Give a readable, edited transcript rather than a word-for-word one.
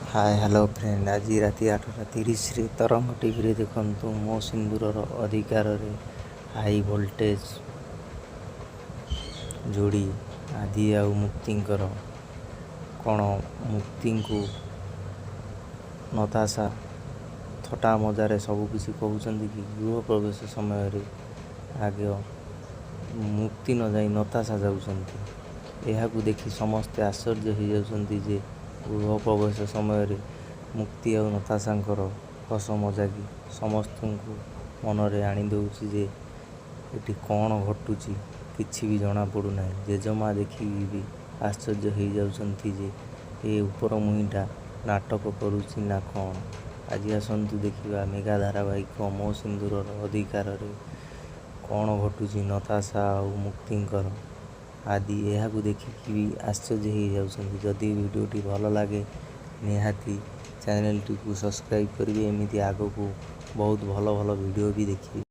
ହାଏ hello friend, ଆଜି ରାତି 8:30ରେ ତରଙ୍ଗ ଟିଭିରେ ଦେଖନ୍ତୁ ମୋ ସିନ୍ଦୁରର ଅଧିକାରରେ ହାଇ ଭୋଲ୍ଟେଜ୍ ଯୋଡ଼ି ଆଦି ଆଉ ମୁକ୍ତିଙ୍କର। କ'ଣ ମୁକ୍ତିଙ୍କୁ ନତାଶା ଥଟ୍ଟା ମଜାରେ ସବୁକିଛି କହୁଛନ୍ତି କି? ଗୃହପ୍ରବେଶ ସମୟରେ ଆଗ ମୁକ୍ତି ନଯାଇ ନତାଶା ଯାଉଛନ୍ତି। ଏହାକୁ ଦେଖି ସମସ୍ତେ ଆଶ୍ଚର୍ଯ୍ୟ ହୋଇଯାଉଛନ୍ତି ଯେ ଗୃହପ୍ରବେଶ ସମୟରେ ମୁକ୍ତି ଆଉ ନତାଶାଙ୍କର ହସ ମଜାକ ସମସ୍ତଙ୍କୁ ମନରେ ଆଣିଦେଉଛି ଯେ ଏଠି କ'ଣ ଘଟୁଛି କିଛି ବି ଜଣାପଡ଼ୁନାହିଁ। ଜେଜେମା ଦେଖିକି ବି ଆଶ୍ଚର୍ଯ୍ୟ ହୋଇଯାଉଛନ୍ତି ଯେ ଏ ଉପରମୁହିଁଟା ନାଟକ କରୁଛି ନା କ'ଣ? ଆଜି ଆସନ୍ତୁ ଦେଖିବା ମେଗା ଧାରାବାହିକ ମୋ ସିନ୍ଦୁରର ଅଧିକାରରେ କ'ଣ ଘଟୁଛି ନତାଶା ଆଉ ମୁକ୍ତିଙ୍କର। ଆଦି ଏହାକୁ ଦେଖିକି ବି ଆଶ୍ଚର୍ଯ୍ୟ ହୋଇଯାଉଛନ୍ତି। ଯଦି ଭିଡ଼ିଓଟି ଭଲ ଲାଗେ, ନିହାତି ଚ୍ୟାନେଲଟିକୁ ସବସ୍କ୍ରାଇବ୍ କରିବେ। ଏମିତି ଆଗକୁ ବହୁତ ଭଲ ଭଲ ଭିଡ଼ିଓ ବି ଦେଖିବେ।